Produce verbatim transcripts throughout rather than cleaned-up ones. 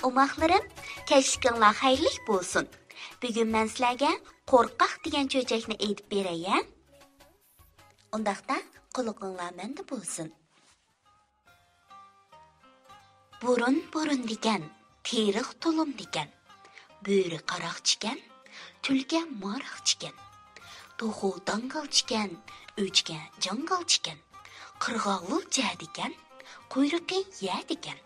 ئوماقلىرىم، كەچلىكىڭلار خەيرلىك بولسۇن. بۈگۈن مەن سىلەرگە قورقاق دېگەن چۆچەكنى ئېيتىپ بېرەي، ھە؟ ئۇنداقتا قۇلىقىڭلار مەندە بولسۇن. بۇرۇن بۇرۇندىكەن، تېرىق تولۇمدىكەن. بۆرە قاراقچىكەن، تۈلكە ماراقچىكەن. توخۇ داڭگالچىكەن، ئۆچكە جاڭگالچىكەن. قىرغاۋۇل جەدىكەن، قۇيرۇقى يەدىكەن.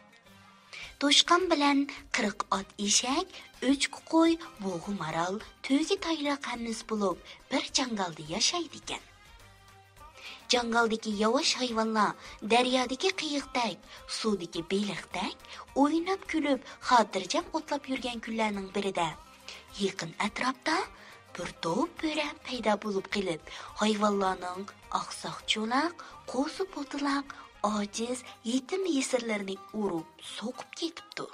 توشقان بىلەن قىرىق ئات ئېشەك، ئۆچكە قوي، بۇغا مارال، تۆگە تايلىق ھەممىسى بولۇپ بىر جاڭگالدا ياشايدىكەن. جاڭگالدىكى ياۋاش ھايۋانلار دەريادىكى قېيىقتەك، سۇدىكى بېلىقتەك ئويناپ كۈلۈپ، خاتىرجەم ئوتلاپ يۈرگەن كۈنلەرنىڭ بىرىدە يېقىن ئەتراپتا بىر توپ بۆرە پەيدا بولۇپ قېلىپ، ھايۋانلارنىڭ ئاقساق چولاق، قوزا پوتىلاق، ئاجىز، يېتىم يېسىرلىرىنى ئۇرۇپ، سوقۇپ كېتىپتۇ.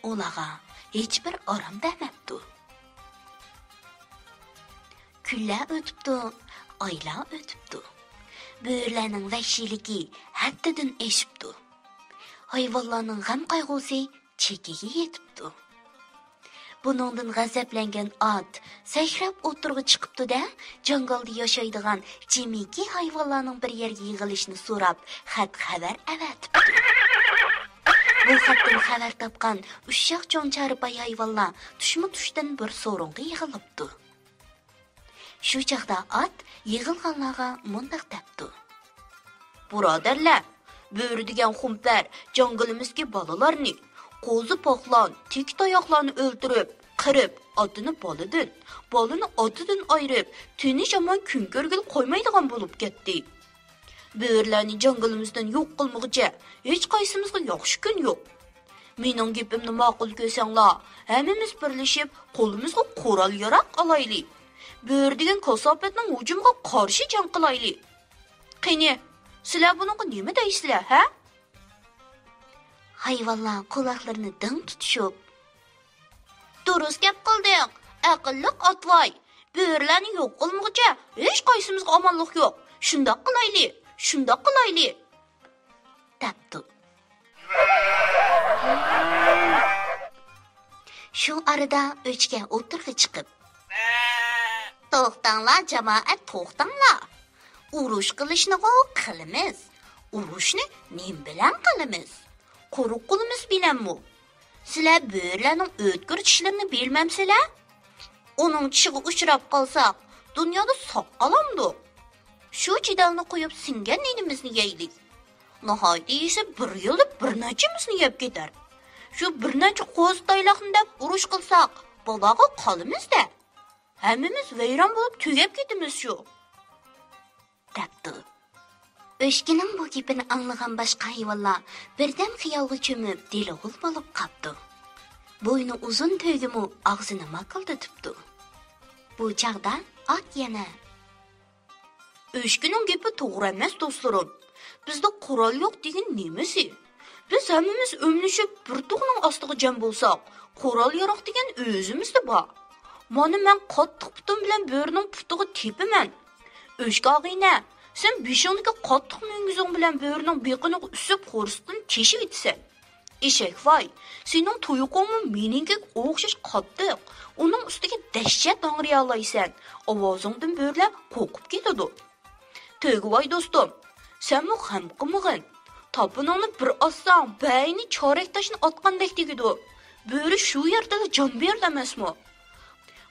ئۇلارغا ھېچبىر ئارام بەرمەپتۇ. كۈنلەر ئۆتۈپتۇ، ئايلار ئۆتۈپتۇ. بۆرىلەرنىڭ ۋەھشىيلىكى ھەددىدىن ئېشىپتۇ. ھايۋانلارنىڭ غەم-قايغۇسى چېكىگە يېتىپتۇ. بۇنىڭدىن غەزەپلەنگەن ئات سەكرەپ ئوتتۇرىغا چىقىپتۇ-دە، جاڭگالدا ياشايدىغان جىمىكى ھايۋانلارنىڭ بىر يەرگە يىغىلىشىنى سوراپ، خەت-خەۋەر ئەۋەتىپتۇ. بۇ خەتتىن خەۋەر تاپقان ئۇششاق چوڭ چارپاي ھايۋانلار تۇشمۇ تۇشتىن بىر سورۇنغا يىغىلىپتۇ. شۇ چاغدا ئات يىغىلغانلارغا مۇنداق دەپتۇ: بۇرادەرلەر، بۆرە دېگەن خۇمپەر جاڭگىلىمىزدىكى بالىلارنى، قوزا-پاقلان، تېكە تاياقلارنى ئۆلتۈرۈپ، قىرىپ، ئاتىنى بالىدىن، بالىنى ئاتىدىن ئايرىپ، تىنچ-ئامان كۈن كۆرگىلى قويمايدىغان بولۇپ كەتتى. بۆرىلەرنى جاڭگىلىمىزدىن يوق قىلمىغۇچە ھېچقايسىمىزغا ياخشى كۈن يوق. مېنىڭ گېپىمنى ماقۇل كۆرسەڭلار، ھەممىمىز بىرلىشىپ قولىمىزغا قورال-ياراغ ئالايلى. بۆرە دېگەن كاساپەتنىڭ ھۇجۇمىغا قارشى جەڭ قىلايلى. قېنى، سىلەر بۇنىڭغا نېمە دەيسىلەر، ھە؟ ھايۋانلار قۇلاقلىرىنى دىڭ تۇتۇشۇپ، دۇرۇس گەپ قىلدىڭ، ئەقىللىق ئاتۋاي. بۆرىلەرنى يوق قىلمىغۇچە ھېچقايسىمىزغا ئامانلىق يوق. شۇنداق قىلايلى، شۇنداق قىلايلى، دەپتۇ. شۇ ئارىدا ئۆچكە ئوتتۇرىغا چىقىپ، توختاڭلار، جامائەت، توختاڭلار. ئۇرۇش قىلىشنىغۇ قىلىمىز. ئۇرۇشنى نېمە بىلەن قىلىمىز؟ قورۇق قولىمىز بىلەنمۇ؟ سىلەر بۆرىلەرنىڭ ئۆتكۈر چىشلىرىنى بىلمەمسىلەر؟ ئۇنىڭ چىشىغا ئۇچراپ قالساق، دۇنيادا ساق قالامدۇق؟ شۇ جېدەلنى قويۇپ، سىڭگەن نېنىمىزنى يەيلى. ناھايىتى يېسە، بىر يىلدا بىر نەچچىمىزنى يەپ كېتەر. شۇ بىر نەچچە قوزا تايلاقنى دەپ ئۇرۇش قىلساق، بالاغا قالىمىز-دە. ھەممىمىز ۋەيران بولۇپ تۈگەپ كېتىمىز شۇ، دەپتۇ. ئۆچكىنىڭ بۇ گېپىنى ئاڭلىغان باشقا ھايۋانلار بىردەم خىيالغا چۆمۈپ، دېلىغۇل بولۇپ قاپتۇ. بوينى ئۇزۇن تۆگىمۇ ئاغزىنى ماكىلدىتىپتۇ. بۇ چاغدا ئات يەنە، ئۆچكىنىڭ گېپى توغرا ئەمەس، دوستلىرىم. بىزدە قورال يوق دېگەن نېمىسى؟ بىز ھەممىمىز ئۆملىشىپ بىر تۇغنىڭ ئاستىغا جەم بولساق، قورال-ياراغ دېگەن ئۆزىمىزدە بار. مانا مەن قاتتىق پۇتۇم بىلەن بۆرىنىڭ پۇتىغا تېپىمەن. ئۆچكە ئاغىنە، سەن بېشىڭدىكى قاتتىق مۈڭگۈزۈڭ بىلەن بۆرىنىڭ بېقىنىغا ئۈسۈپ، قورسىقىنى تېشىۋېتىسەن. ئېشەكۋاي، سېنىڭ تۇيىقىڭمۇ مېنىڭكىگە ئوخشاش قاتتىق. ئۇنىڭ ئۈستىگە دەھشەت ھاڭرىيالايسەن. ئاۋازىڭدىن بۆرىلەر قورقۇپ كېتىدۇ. تۆگىۋاي دوستۇم، سەنمۇ غەم قىلمىغىن. تاپىنىڭنى بىر ئاتساڭ، بەينى چارەك تاشنى ئاتقاندەك تېگىدۇ. بۆرە شۇ يەردىلا جان بېرىدۇ ئەمەسمۇ؟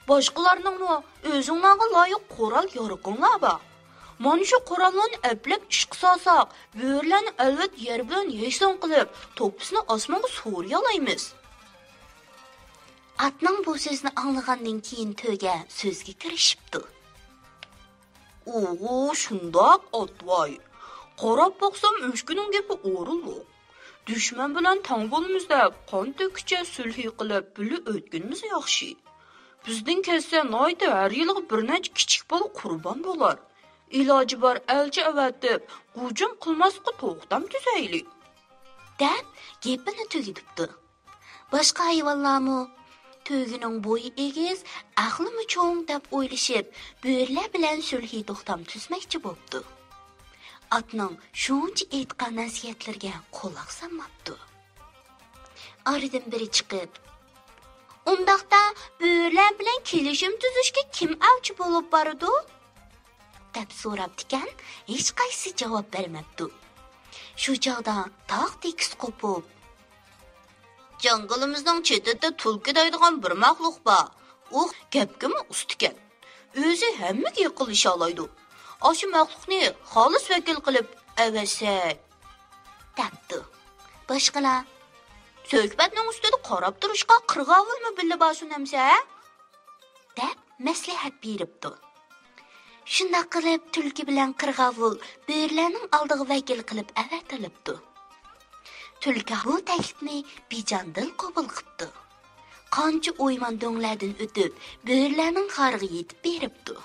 باشقىلارنىڭمۇ ئۆزۈڭلارغا لايىق قورال-يارىقىڭلار بار. مانا شۇ قوراللارنى ئەپلەپ ئىشقا سالساق، بۆرىلەرنى ئەلۋەتتە يەر بىلەن يەكسان قىلىپ، توپىسىنى ئاسمانغا سورىيالايمىز، ئاتنىڭ بۇ سۆزىنى ئاڭلىغاندىن كېيىن تۆگە سۆزگە كىرىشىپتۇ. ئوغۇ، شۇنداق، ئاتۋاي. قاراپ باقسام، ئۆچكىنىڭ گېپى ئورۇنلۇق. دۈشمەن بىلەن تەڭ بولىمىز دەپ، قان تۆككۈچە سۈلھى قىلىپ، بىللە ئۆتكىنىمىز ياخشى. بىزدىن كەتسە، ناھايىتى ھەر يىلىغا بىر نەچچە كىچىك بالا قۇربان بولار. ئىلاجى بار ئەلچى ئەۋەتىپ، ھۇجۇم قىلماسلىققا توختام تۈزەيلى، دەپ گېپىنى تۈگىتىپتۇ. باشقا ھايۋانلارمۇ تۆگىنىڭ بويى ئېگىز، ئەقلىمۇ چوڭ دەپ ئويلىشىپ، بۆرىلەر بىلەن سۈلھى توختام تۈزمەكچى بوپتۇ. ئاتنىڭ شۇنچە ئېيتقان نەسىھەتلىرىگە قۇلاق سالماپتۇ. ئارىدىن بىرى چىقىپ، «ئۇنداقتا بۆرىلەر بىلەن كېلىشىم تۈزۈشكە كىم ئەۋچى بولۇپ بارىدۇ؟» دەپ سوراپتىكەن، ھېچقايسىسى جاۋاب بەرمەپتۇ. شۇ چاغدا تاغ تېكىست قوپۇپ، «جاڭگىلىمىزنىڭ چېتىدە تۈلكە دەيدىغان بىر مەخلۇق بار. ئۇ گەپكىمۇ ئۇستىكەن. ئۆزى ھەممىگە يېقىنلىشالايدۇ. ئاشۇ مەخلۇقنى خالىس ۋەكىل قىلىپ ئەۋەتسەك.» دەپتۇ. باشقىلار، «سۆھبەتنىڭ ئۈستىدە قاراپ تۇرۇشقا قىرغاۋۇلمۇ بىللە بارسۇن ئەمسە؟» دەپ مەسلىھەت بېرىپتۇ. شۇنداق قىلىپ، تۈلكە بىلەن قىرغاۋۇل بۆرىلەرنىڭ ئالدىغا ۋەكىل قىلىپ ئەۋەتىلىپتۇ. تۈلكە بۇ تەكلىپنى بىجان دىل قوبۇل قىپتۇ. قانچە ئويمان دۆڭلەردىن ئۆتۈپ، بۆرىلەرنىڭ غارىغا يېتىپ بېرىپتۇ.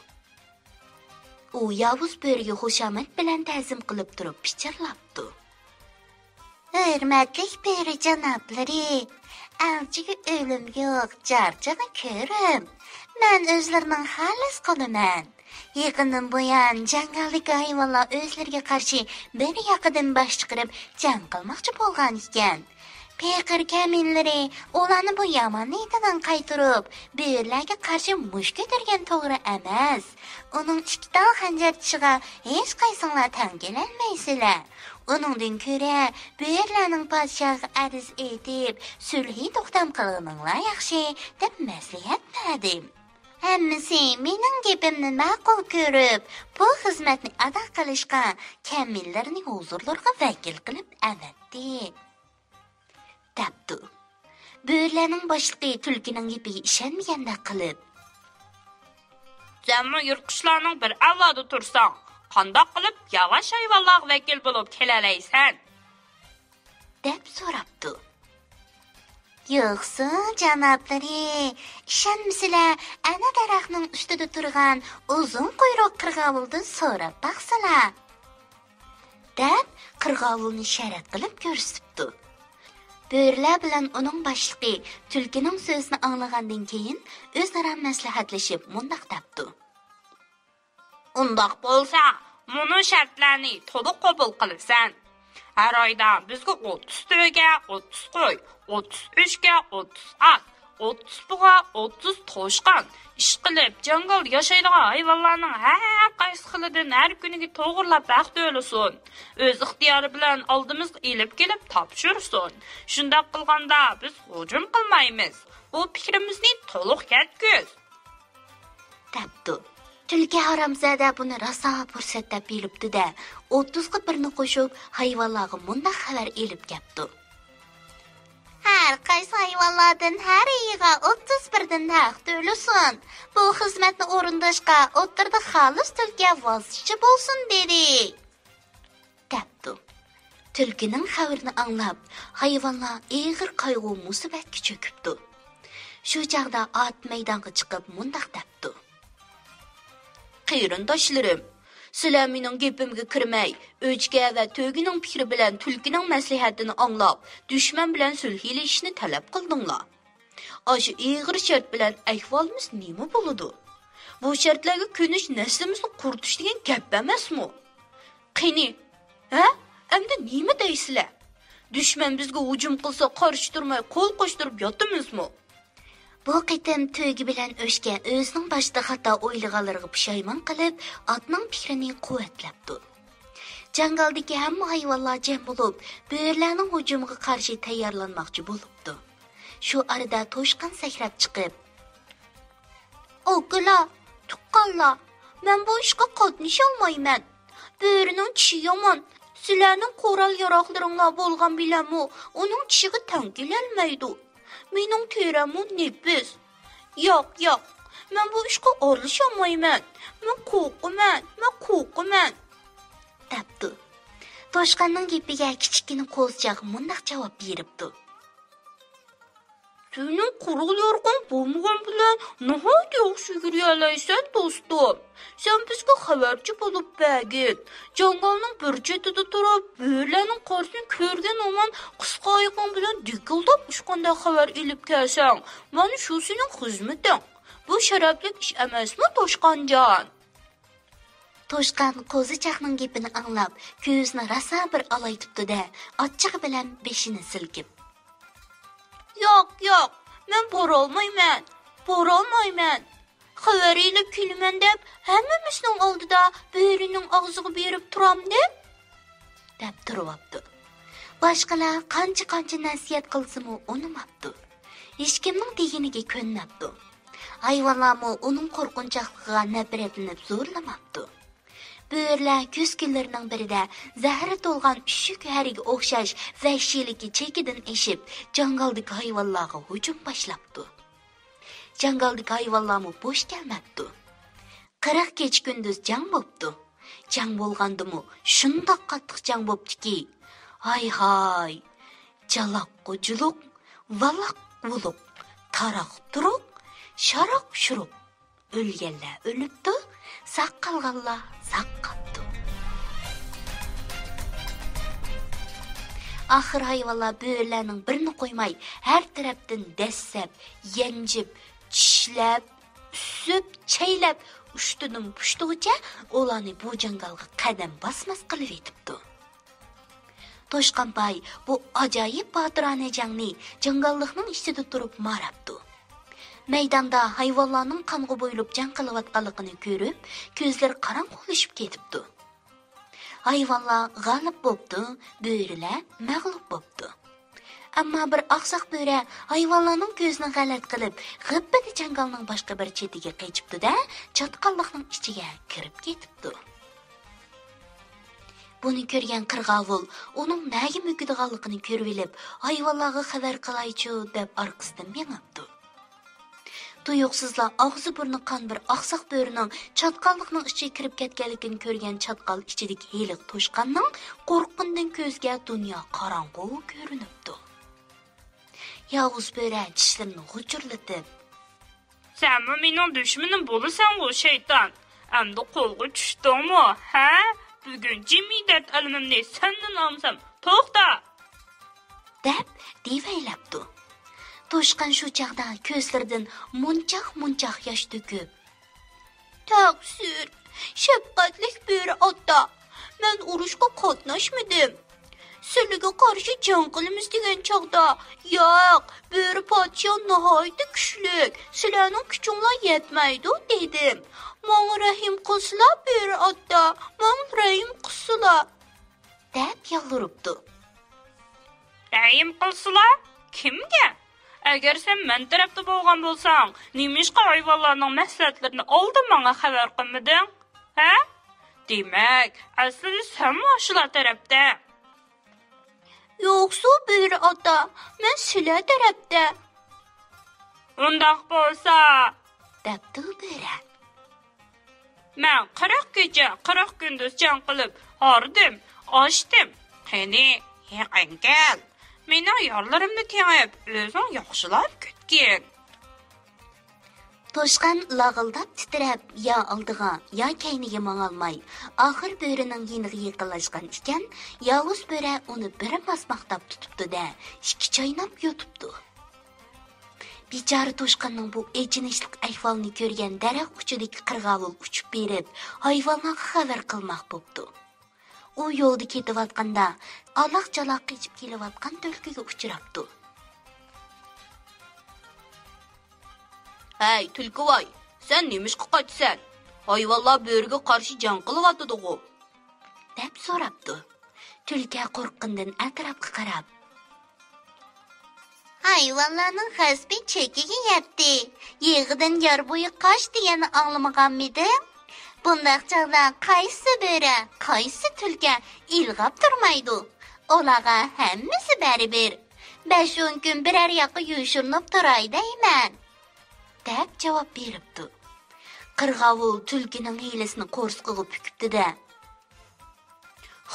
ئۇ ياۋۇز بۆرىگە خۇشامەت بىلەن تەزىم قىلىپ تۇرۇپ پىچىرلاپتۇ. ھۆرمەتلىك بۆرە جانابلىرى، ئەلچىگە ئۆلۈم يوق، چارچىغا كۆرۈم. مەن ئۆزلىرىنىڭ خالىس قۇلىمەن. يېقىندىن بۇيان جاڭگالدىكى ھايۋانلار ئۆزلىرىگە قارشى بىر ياقىدىن باش چىقىرىپ جەڭ قىلماقچى بولغان ئىكەن. پېقىر كەمىنىلىرى ئۇلارنى بۇ يامان نىيىتىدىن قايتۇرۇپ، بۆرىلەرگە قارشى مۇش كۆتۈرگەن توغرا ئەمەس. ئۇنىڭ ئىككى تال خەنجەر چىشىغا ھېچقايسىڭلار تەڭ كېلەلمەيسىلەر. ئۇنىڭدىن كۆرە، بۆرىلەرنىڭ پادىشاھىغا ئەرز ئېيتىپ، سۈلھى توختام قىلغىنىڭلار ياخشى، دەپ مەسلىھەت بەردىم. ھەممىسى مېنىڭ گېپىمنى ماقۇل كۆرۈپ، بۇ خىزمەتنى ئادا قىلىشقا كەمىنىلىرىنى ھۇزۇرلىرىغا ۋەكىل قىلىپ ئەۋەتتى. دەپتۇ. بۆرىلەرنىڭ باشلىقى تۈلكىنىڭ گېپىگە ئىشەنمىگەندەك قىلىپ، سەنمۇ يىرتقۇچلارنىڭ بىر ئەۋلادى تۇرساڭ، قانداق قىلىپ ياۋاش ھايۋانلارغا ۋەكىل بولۇپ كېلەلەيسەن؟ دەپ سوراپتۇ. يوقسۇ، جانابلىرى، ئىشەنمىسىلە، ئەنە دەرەخنىڭ ئۈستىدە تۇرغان ئۇزۇن قۇيرۇق قىرغاۋۇلدىن سوراپ باقسىلا. دەپ قىرغاۋۇلنى شەرەت قىلىپ كۆرسىتىپتۇ. بۆرىلەر بىلەن ئۇنىڭ باشلىقى تۈلكىنىڭ سۆزىنى ئاڭلىغاندىن كېيىن ئۆزئارا مەسلىھەتلىشىپ مۇنداق دەپتۇ. ئۇنداق بولسا، مۇنۇ شەرتلەرنى تولۇق قوبۇل قىلىسەن. ھەر ئايدا بىزگە ئوتتۇز تۆگە، ئوتتۇز قوي، ئوتتۇز ئۆچكە، ئوتتۇز ئات، ئوتتۇز بۇغا، ئوتتۇز توشقان، ئىشقىلىپ، جاڭگالدا ياشايدىغان ھايۋانلارنىڭ ھەر قايسى خىلىدىن ھەر كۈنىگە توغرىلاپ ھەق تۆلىسۇن. ئۆز ئىختىيارى بىلەن ئالدىمىزغا ئېلىپ كېلىپ تاپشۇرسۇن. شۇنداق قىلغاندا بىز ھۇجۇم قىلمايمىز. بۇ پىكرىمىزنى تولۇق يەتكۈز. دەپتۇ. تۈلكە ھارامزادە بۇنى راسا پۇرسەت دەپ بىلىپتۇ-دە، ئوتتۇزغا بىرنى قوشۇپ، ھايۋانلارغا مۇنداق خەۋەر ئېلىپ كەپتۇ. ھەر قايسى ھايۋانلاردىن ھەر ئېيىغا ئوتتۇز بىردىن ھەق تۆلىسۇن. بۇ خىزمەتنى ئورۇنداشقا ئوتتۇرىدا خالىس تۈلكە ۋاسىتىچى بولسۇن، دېدى. دەپتۇ. تۈلكىنىڭ خەۋىرىنى ئاڭلاپ، ھايۋانلار ئېغىر قايغۇ-مۇسىبەتكە چۆكۈپتۇ. شۇ چاغدا ئات مەيدانغا چىقىپ مۇنداق دەپتۇ. قېرىنداشلىرىم، سىلەر مېنىڭ گېپىمگە كىرمەي، ئۆچكە ۋە تۆگىنىڭ پىكرى بىلەن تۈلكىنىڭ مەسلىھەتىنى ئاڭلاپ، دۈشمەن بىلەن سۈلھىلىشىشنى تەلەپ قىلدىڭلار. ئاشۇ ئېغىر شەرت بىلەن ئەھۋالىمىز نېمە بولىدۇ؟ بۇ شەرتلەرگە كۆنۈش نەسلىمىزنى قۇرۇتۇش دېگەن گەپ ئەمەسمۇ؟ قېنى، ھە؟ ئەمدى نېمە دەيسىلەر؟ دۈشمەن بىزگە ھۇجۇم قىلسا، قارشى تۇرماي قول قوشتۇرۇپ ياتىمىزمۇ؟ بۇ قېتىم تۆگە بىلەن ئۆچكە ئۆزىنىڭ باشتا خاتا ئويلىغانلىرىغا پۇشايمان قىلىپ، ئاتنىڭ پىكرىنى قۇۋۋەتلەپتۇ. جاڭگالدىكى ھەممە ھايۋانلار جەم بولۇپ، بۆرىلەرنىڭ ھۇجۇمىغا قارشى تەييارلانماقچى بولۇپتۇ. شۇ ئارىدا توشقان سەكرەپ چىقىپ، ئاكىلار، تۇغقانلار، مەن بۇ ئىشقا قاتنىشالمايمەن. بۆرىنىڭ چىشى يامان. سىلەرنىڭ قورال-ياراغلىرىڭلار بولغان بىلەنمۇ ئۇنىڭ چىشىغا تەڭ كېلەلمەيدۇ. مېنىڭ تېرەممۇ نېپىز. ياق، ياق، مەن بۇ ئىشقا ئارىلىشالمايمەن. مەن قورقىمەن، مەن قورقىمەن، دەپتۇ. توشقاننىڭ گېپىگە كىچىككىنە قوزىچاق مۇنداق جاۋاب بېرىپتۇ. سېنىڭ قورال-يارىغىڭ بولمىغان بىلەن ناھايىتى ياخشى يۈگۈرۈۋالايسەن، دوستۇم. سەن بىزگە خەۋەرچى بولۇپ بەرگىن. جاڭگالنىڭ بىر چېتىدە تۇرۇپ، بۆرىلەرنىڭ قارىسىنى كۆرگەن ھامان قىسقا ئايىقىڭ بىلەن دىكىلداپ ئۇچقاندەك خەۋەر ئېلىپ كەلسەڭ، مانا شۇ سېنىڭ خىزمىتىڭ. بۇ شەرەپلىك ئىش ئەمەسمۇ، توشقانجان؟ توشقان قوزىچاقنىڭ گېپىنى ئاڭلاپ، كۆزىنى راسا بىر ئالايتىپتۇ-دە، ئاچچىقى بىلەن بېشىنى سىلكىپ: «ياق، ياق، مەن بارالمايمەن، بارالمايمەن. خەۋەر ئېلىپ كېلىمەن دەپ، ھەممىمىزنىڭ ئالدىدا بۆرىنىڭ ئاغزىغا بېرىپ تۇرامدىم؟» دەپ تۇرۇۋاپتۇ. باشقىلار قانچە-قانچە نەسىھەت قىلسىمۇ ئۇنىماپتۇ. ھېچكىمنىڭ دېگىنىگە كۆنمەپتۇ. ھايۋانلارمۇ ئۇنىڭ قورقۇنچاقلىقىغا نەپرەتلىنىپ زورلىماپتۇ. بۆرىلەر كۈز كۈنلىرىنىڭ بىرىدە زەھىرى تولغان ئۈششۈك ھەرىگە ئوخشاش ۋەھشىيلىكى چېكىدىن ئېشىپ، جاڭگالدىكى ھايۋانلارغا ھۇجۇم باشلاپتۇ. جاڭگالدىكى ھايۋانلارمۇ بوش كەلمەپتۇ. قىرىق كېچە-كۈندۈز جەڭ بوپتۇ. جەڭ بولغاندىمۇ شۇنداق قاتتىق جەڭ بوپتۇكى، ھاي-ھاي، جالاق-غۇجۇلۇق، ۋالاق-ۋۇلۇق، تاراق-تۇرۇق، شاراق-شۇرۇق. ئۆلگەنلەر ئۆلۈپتۇ، ساق قالغانلار ساق قاپتۇ. ئاخىر ھايۋانلار بۆرىلەرنىڭ بىرىنى قويماي، ھەر تەرەپتىن دەسسەپ، يانجىپ، چىشلەپ، ئۈسۈپ، چەيلەپ، ئۇشتىدىن پۇشتىغىچە ئۇلارنى بۇ جاڭگالغا قەدەم باسماس قىلىۋېتىپتۇ. توشقانباي بۇ ئاجايىپ باتۇرانە جەڭنى جاڭگاللىقنىڭ ئىچىدە تۇرۇپ ماراپتۇ. مەيداندا ھايۋانلارنىڭ قانغا بويىلىپ جەڭ قىلىۋاتقانلىقىنى كۆرۈپ، كۆزلىرى قاراڭغۇلىشىپ كېتىپتۇ. ھايۋانلار غالىب بوپتۇ، بۆرىلەر مەغلۇپ بوپتۇ. ئەمما بىر ئاقساق بۆرە ھايۋانلارنىڭ كۆزىنى غەلەت قىلىپ، غىپپىدە جاڭگالنىڭ باشقا بىر چېتىگە قېچىپتۇ-دە، چاتقاللىقنىڭ ئىچىگە كىرىپ كېتىپتۇ. بۇنى كۆرگەن قىرغاۋۇل ئۇنىڭ نەگە مۆكىدىغانلىقىنى كۆرۈۋېلىپ، ھايۋانلارغا خەۋەر قىلايچۇ دەپ ئارقىسىدىن مېڭىپتۇ. تۇيۇقسىزلا ئاغزى بۇرنى قان بىر ئاقساق بۆرىنىڭ چاتقاللىقنىڭ ئىچىگە كىرىپ كەتكەنلىكىنى كۆرگەن چاتقال ئىچىدىكى ھېلىقى توشقاننىڭ قورققىنىدىن كۆزىگە دۇنيا قاراڭغۇ كۆرۈنۈپتۇ. ياۋۇز بۆرە چىشلىرىنى غۇچۇرلىتىپ، سەنمۇ مېنىڭ دۈشمىنىم بولىسەنغۇ، شەيتان! ئەمدى قولغا چۈشتۈڭمۇ، ھە؟ بۈگۈن جىمى دەرد ئەلىمىمنى سەندىن ئالمىسام، توختا! دەپ دېۋەيلەپتۇ. توشقان شۇ چاغدا كۆزلىرىدىن مۇنچاق-مۇنچاق ياش تۆكۈپ، تەقسىر، شەپقەتلىك بۆرە ئاتا، مەن ئۇرۇشقا قاتناشمىدىم. سىلىگە قارشى جەڭ قىلىمىز دېگەن چاغدا، ياق، بۆرە پادىشاھ ناھايىتى كۈچلۈك، سىلەرنىڭ كۈچۈڭلار يەتمەيدۇ دېدىم. ماڭا رەھىم قىلسىلا، بۆرە ئاتا، ماڭا رەھىم قىلسىلا، دەپ يالۋۇرۇپتۇ. رەھىم قىلسىلا؟ كىمگە؟ ئەگەر سەن مەن تەرەپتە بولغان بولساڭ، نېمىشقا ھايۋانلارنىڭ مەسلىھەتلىرىنى ئالدىن ماڭا خەۋەر قىلمىدىڭ؟ ھە؟ دېمەك، ئەسلىدە سەنمۇ ئاشۇلار تەرەپتە. يوقسۇ، بۆرە ئاتا، مەن سىلەر تەرەپتە. ئۇنداق بولسا، دەپتۇ بۆرە. مەن قىرىق كېچە، قىرىق كۈندۈز جەڭ قىلىپ، ھاردىم، ئاچتىم. قېنى، يېقىن كەل. مېنىڭ يارىلىرىمنى تېڭىپ، ئۆزۈڭ ياخشىلاپ كەتكىن. توشقان لاغىلداپ تىترەپ، يا ئالدىغا، يا كەينىگە ماڭالماي، ئاخىر بۆرىنىڭ يېنىغا يېقىنلاشقان ئىكەن، ياۋۇز بۆرە ئۇنى بىر ماسماقتاپ تۇتۇپتۇ-دە، ئىككى چايناپ يۇتۇپتۇ. بىچارە توشقاننىڭ بۇ ئېچىنىشلىق ئەھۋالىنى كۆرگەن دەرەخ ئۇچىدىكى قىرغاۋۇل ئۇچۇپ بېرىپ، ھايۋانلارغا خەۋەر قىلماق بوپتۇ. ئۇ يولدا كېتىۋاتقاندا، ئالاق-چالاق قېچىپ كېلىۋاتقان تۈلكىگە ئۇچراپتۇ. ھەي، تۈلكىۋاي، سەن نېمىشقا قاچىسەن؟ ھايۋانلار بۆرىگە قارشى جەڭ قىلىۋاتىدىغۇ؟ دەپ سوراپتۇ. تۈلكە قورققىنىدىن ئەتراپقا قاراپ، ھايۋانلارنىڭ غەزىپى چېكىگە يەتتى. يېغىدىن يار بويى قاچ دېگەننى ئاڭلىمىغانمىدىڭ؟ بۇنداق چاغدا قايسى بۆرە، قايسى تۈلكە ئىلغاپ تۇرمايدۇ؟ ئۇلارغا ھەممىسى بەرىبىر. بەش-ئون كۈن بىرەر ياققا يوشۇرۇنۇپ تۇراي دەيمەن، دەپ جاۋاب بېرىپتۇ. قىرغاۋۇل تۈلكىنىڭ ھىيلىسىنى قورسىقىغا پۈكۈپتۇ-دە،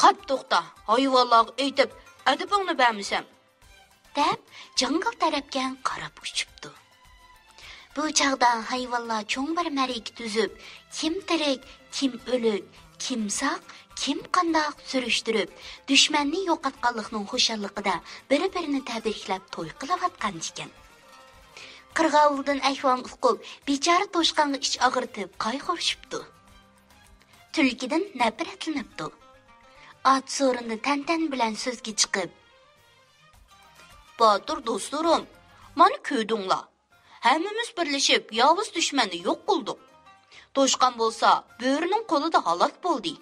خەپ توختا، ھايۋانلارغا ئېيتىپ، ئەدىپىڭنى بەرمىسەم، دەپ جاڭگال تەرەپكە قاراپ ئۇچۇپتۇ. بۇ چاغدا ھايۋانلار چوڭ بىر مەرىكە تۈزۈپ، كىم تىرىك، كىم ئۆلۈك، كىم ساق، كىم قانداق سۈرۈشتۈرۈپ، دۈشمەننى يوقاتقانلىقنىڭ خۇشاللىقىدا بىر-بىرىنى تەبرىكلەپ توي قىلىۋاتقان ئىكەن. قىرغاۋۇلدىن ئەھۋالنى ئۇقۇپ، بىچارە توشقانغا ئىچ ئاغرىتىپ قايغۇرۇشۇپتۇ. تۈلكىدىن نەپرەتلىنىپتۇ. ئات سورۇندا تەنتەنە بىلەن سۆزگە چىقىپ، باتۇر دوستلىرىم، مانا كۆردۈڭلار، ھەممىمىز بىرلىشىپ ياۋۇز دۈشمەننى يوق قىلدۇق. توشقان بولسا بۆرىنىڭ قولىدا ھالاك بولدى.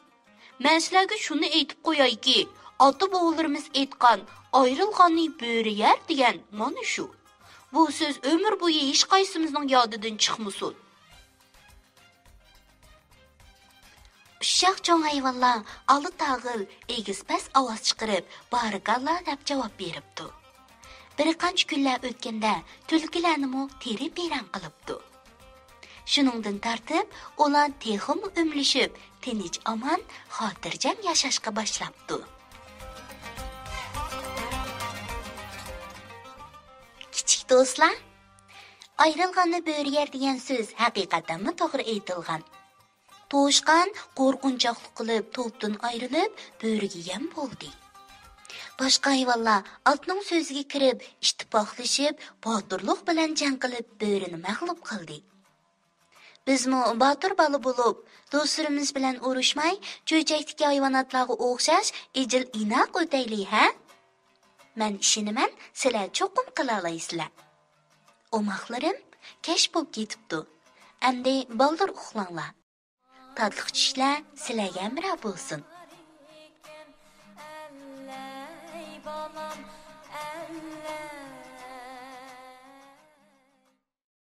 مەن سىلەرگە شۇنى ئېيتىپ قويايكى، ئاتا-بوۋىلىرىمىز ئېيتقان «ئايرىلغاننى بۆرە يەر» دېگەن مانا شۇ. بۇ سۆز ئۆمۈر بويى ھېچقايسىمىزنىڭ يادىدىن چىقمىسۇن. ئۇششاق چوڭ ھايۋانلار ئالا تاغىل، ئېگىز پەس ئاۋاز چىقىرىپ، بارىكاللا دەپ جاۋاب بېرىپتۇ. بىر قانچە كۈنلەر ئۆتكەندە، تۈلكىلەرنىمۇ تېرە-پېرەڭ قىلىپتۇ. شۇنىڭدىن تارتىپ، ئۇلار تېخىمۇ ئۆملىشىپ، تىنچ-ئامان، خاتىرجەم ياشاشقا باشلاپتۇ. كىچىك دوستلار، «ئايرىلغاننى بۆرە يەر» دېگەن سۆز ھەقىقەتەنمۇ توغرا ئېيتىلغان. توشقان قورقۇنچاقلىق قىلىپ، توپتىن ئايرىلىپ، بۆرىگە يەم بولدى. باشقا ھايۋانلار ئاتنىڭ سۆزىگە كىرىپ، ئىتتىپاقلىشىپ، باتۇرلۇق بىلەن جەڭ قىلىپ، بۆرىنى مەغلۇپ قىلدى. بىزمۇ باتۇر بالا بولۇپ، دوستلىرىمىز بىلەن ئۇرۇشماي، چۆچەكتىكى ھايۋاناتلارغا ئوخشاش ئىجىل-ئىناق ئۆتەيلى، ھە؟ مەن ئىشىنىمەن، سىلەر چوقۇم قىلالايسىلەر. ئوماقلىرىم، كەچ بولۇپ كېتىپتۇ. ئەمدى بالدۇر ئۇخلاڭلار. تاتلىق چۈشلەر سىلەرگە ھەمراھ بولسۇن.